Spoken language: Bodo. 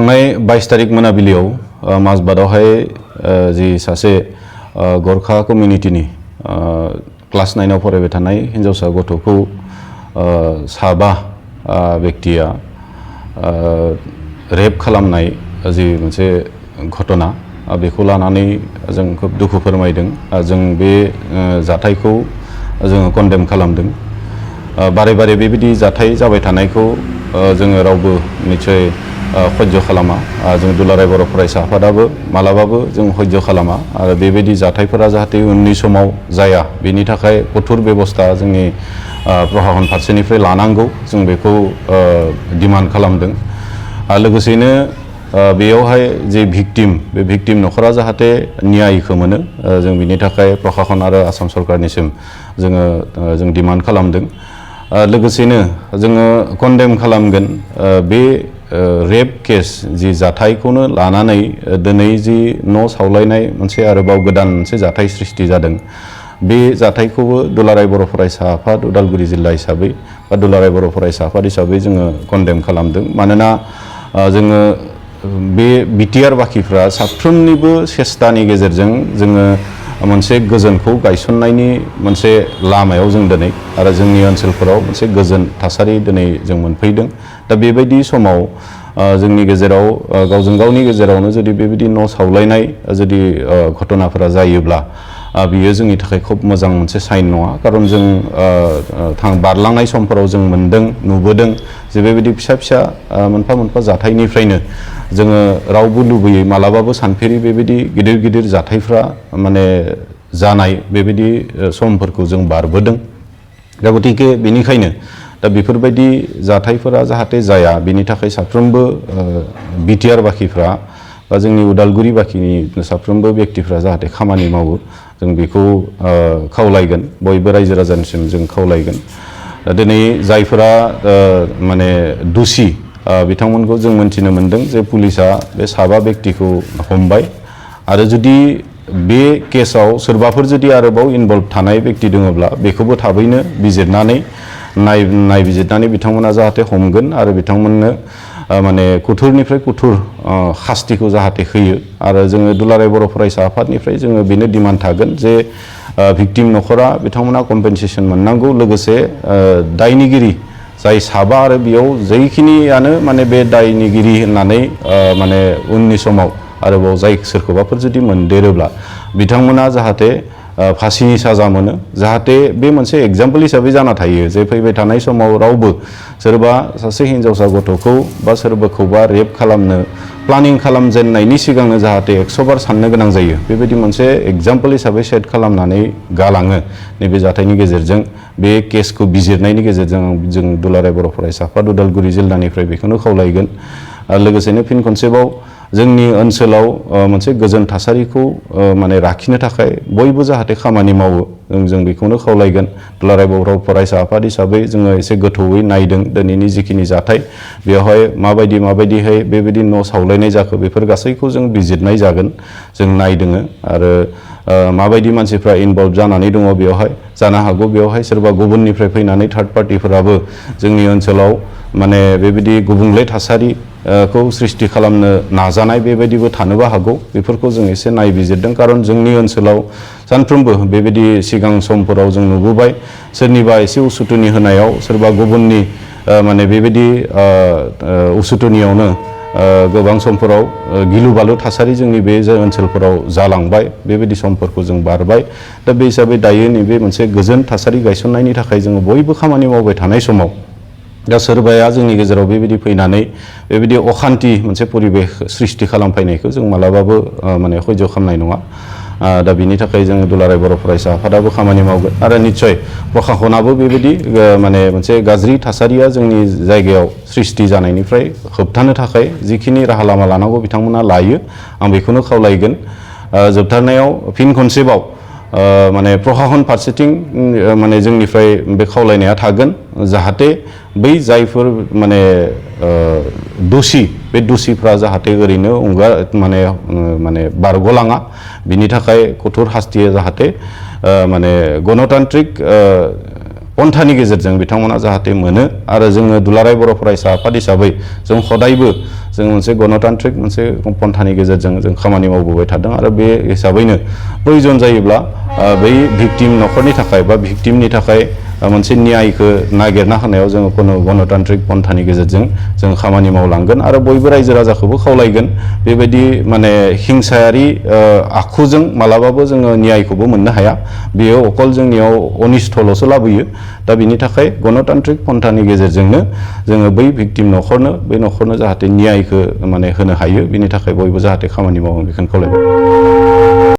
थांनाय 22 तारिख मोनाबिलियाव माजबादावहाय जि सासे गरखा कमिउनिटिनि क्लास 9 आव फरायबाय थानाय हिन्जावसा गथ'खौ साबा व्यक्तिया रेप खालामनाय जि मोनसे घटना बेखौ लानानै जों खोब दुखु फोरमायदों। जों बे जाथायखौ जों कन्डेम खालामदों। बारे बारे बेबायदि जाथाय जाबाय थानायखौ जोङो रावबो निश्चय हय्य खालामा। जों दुलाराय बर' फरायसा आफादाबो मालाबाबो जों हय्य खालामा आरो बेबायदि जाथायफोरा जाहाथे उननि समाव जाया बेनि थाखाय कठोर बेबस्था जोंनि प्रशासन फारसेनिफ्राय लानांगौ जों बेखौ डिमान्ड खालामदों। लोगोसेनो बेयावहाय जे बे भिक्टिम नखरा जाहाथे न्यायखौ मोनो जों बिनि थाखाय प्रशासन आरो आसाम सरकारनिसिम जों डिमान्ड खालामदों। लोगोसेनो जोङो कन्डेम खालामगोन बे रेप केस जि जाथायखौनो लानानै दिनै जि न' सावलायनाय मोनसे आरोबाव गोदान मोनसे जाथाय सृष्टि जादों। बे जाथायखौबो दुलाराय बर' फरायसा आफाद उदालगुरि जिल्ला हिसाबै बा दुलाराय बर' फरायसा आफाद हिसाबै जोङो कन्डेम खालामदों। मानोना जोङो बे बिटिआर बाखिफ्रा साफ्रोमनिबो सेस्तानि गेजेरजों जोङो मोनसे गोजोनखौ गायसननायनि मोनसे लामायाव जों दिनै आरो जोंनि ओनसोलफोराव मोनसे गोजोन थासारि दिनै जों मोनफैदों। दा बेबायदि समाव जोंनि गेजेराव गावजों गावनि गेजेरावनो जुदि बेबायदि न' सावलायनाय जुदि घटनाफोरा जायोब्ला बियो जोंनि थाखाय खोब मोजां मोनसे साइन नङा। खारन जों बारलांनाय समफोराव जों मोनदों नुबोदों जे बेबायदि फिसा फिसा मोनफा मोनफा जाथायनिफ्रायनो जोङो रावबो लुबैयै मालाबाबो सानफेरि बेबायदि गिदिर गिदिर जाथायफ्रा माने जानाय बेबायदि समफोरखौ जों बारबोदों। दा गतिके बेनिखायनो दा बेफोरबायदि जाथायफोरा जाहाथे जाया बेनि थाखाय साफ्रोमबो बिटिआर बाखिफ्रा बा जोंनि उदालगुरि बाखिनि साफ्रोमबो व्यक्तिफ्रा जाहाथे खामानि मावो जों बेखौ खावलायगोन। बयबो रायजो राजानिसिम जों खावलायगोन। दिनै जायफोरा माने दुसि बिथांमोनखौ जों मोनथिनो मोनदों जे पुलिसा बे साबा व्यक्तिखौ हमबाय आरो जुदि बे केसाव सोरबाफोर जुदि आरोबाव इनभल्भ थानाय व्यक्ति दङब्ला बेखौबो थाबैनो बिजिरनानै नायबिजिरनानै बिथांमोना जाहाथे हमगोन आरो बिथांमोननो माने कठोरनिफ्राय कठोर शास्तिखौ जाहाथे होयो। आरो जोङो दुलाराय बर' फरायसा आफादनिफ्राय जोङो बेनो डिमान्ड थागोन जे भिक्टिम नखरा बिथांमोना कम्पेनसेसन मोननांगौ। लोगोसे दायनिगिरि जाय साबा आरो बेयाव जेखिनियानो माने बे दायनिगिरि होननानै माने उननि समाव आरोबाव जाय सोरखौबाफोर जुदि मोनदेरोब्ला बिथांमोना जाहाथे फासिनि साजा मोनो। जाहाथे बे मोनसे एग्जाम्पल हिसाबै जाना थायो जे फैबाय थानाय समाव रावबो सोरबा सासे हिन्जावसा गथ'खौ बा सोरबाखौबा रेप खालामनो प्लानिं खालामजेननायनि सिगांनो जाहाथे 100 बार साननो गोनां जायो बेबायदि मोनसे एग्जाम्पल हिसाबै सेट खालामनानै गालाङो। नैबे जाथायनि गेजेरजों बे केसखौ बिजिरनायनि गेजेरजों जों दुलाराय बर' फरायसा आफाद उदालगुरि जिल्लानिफ्राय बेखौनो खावलायगोन। लोगोसेनो फिन खनसेबाव जोंनि ओनसोलाव मोनसे गोजोन थासारिखौ माने लाखिनो थाखाय बयबो जाहाथे खामानि मावो जों बेखौनो खावलायगोन। दुलाराय बर' फरायसा आफाद हिसाबै जोङो एसे गोथौयै नायदों दिनैनि जिखिनि जाथाय बेवहाय माबायदिहाय बेबायदि न' सावलायनाय जाखो बेफोर गासैखौ जों बिजिरनाय जागोन। जों नायदों आरो माबायदि मानसिफ्रा इनभल्भ जानानै दङ बेवहाय जानो हागौ बेवहाय सोरबा गुबुननिफ्राय फैनानै थार्ड पार्टिफोराबो जोंनि ओनसोलाव माने बेबायदि गुबुंले थासारिखौ सृष्टि खालामनो नाजानाय बेबायदिबो थानोबो हागौ। बेफोरखौ जों एसे नायबिजिरदों। खारन जोंनि ओनसोलाव सानफ्रोमबो बेबायदि सिगां समफोराव जों नुबोबाय सोरनिबा एसे उसुथुनि होनायाव सोरबा गुबुननि माने बेबायदि उसुथुनियावनो गोबां समफोराव गिलु बालु थासारि जोंनि बे ओनसोलफोराव जालांबाय। बेबायदि समफोरखौ जों बारबाय। दा बे हिसाबै दायो नैबे मोनसे गोजोन थासारि गायसननायनि थाखाय जोङो बयबो खामानि मावबाय थानाय समाव दा सोरबाया जोंनि गेजेराव बेबायदि फैनानै बेबायदि अखान्थि मोनसे परिबेस सृष्टि खालामफैनायखौ जों मालाबाबो माने हय्य खालामनाय नङा। दा बिनि थाखाय जों दुलाराय बर' फरायसा आफादाबो खामानि मावगोन आरो निस्सय प्रशासनाबो बेबायदि माने मोनसे गाज्रि थासारिया जोंनि जायगायाव सृष्टि जानायनिफ्राय होबथानो थाखाय जिखिनि राहा लामा लानांगौ बिथांमोना लायो। आं बेखौनो खावलायगोन। जोबथारनायाव फिन खनसेबाव माने प्रशासन फारसेथिं माने जोंनिफ्राय बे खावलायनाया थागोन जाहाथे बै जायफोर माने दोषि बे दोषिफ्रा जाहाथे ओरैनो माने बारग'लाङा बिनि थाखाय कठोर शास्तिया जाहाथे माने गणतान्त्रिक पन्थानि गेजेरजों बिथांमोना जाहाथे मोनो आरो जोङो दुलाराय बर' फरायसा आफाद हिसाबै जों हदायबो जों मोनसे गणतान्त्रिक मोनसे पन्थानि गेजेरजों जों खामानि मावबोबाय थादों आरो बे हिसाबैनो प्रयोजन जायोब्ला बै भिक्टिम न'खरनि थाखाय बा भिक्टिमनि थाखाय मोनसे न्यायखौ नागिरना होनायाव जोङो कोनो गणतान्त्रिक पन्थानि गेजेरजों जों खामानि मावलांगोन आरो बयबो रायजो राजाखौबो खावलायगोन बेबायदि माने हिंसायारि आखुजों मालाबाबो जोङो न्यायखौबो मोननो हाया बेयो अकल जोंनियाव अनिस्थल'सो लाबोयो दा बिनि थाखाय गणतान्त्रिक पन्थानि गेजेरजोंनो जोङो बै भिक्टिम न'खरनो जाहाथे न्यायखौ माने होनो हायो बिनि थाखाय बयबो जाहाथे खामानि मावो बेखौनो खावलायबाय।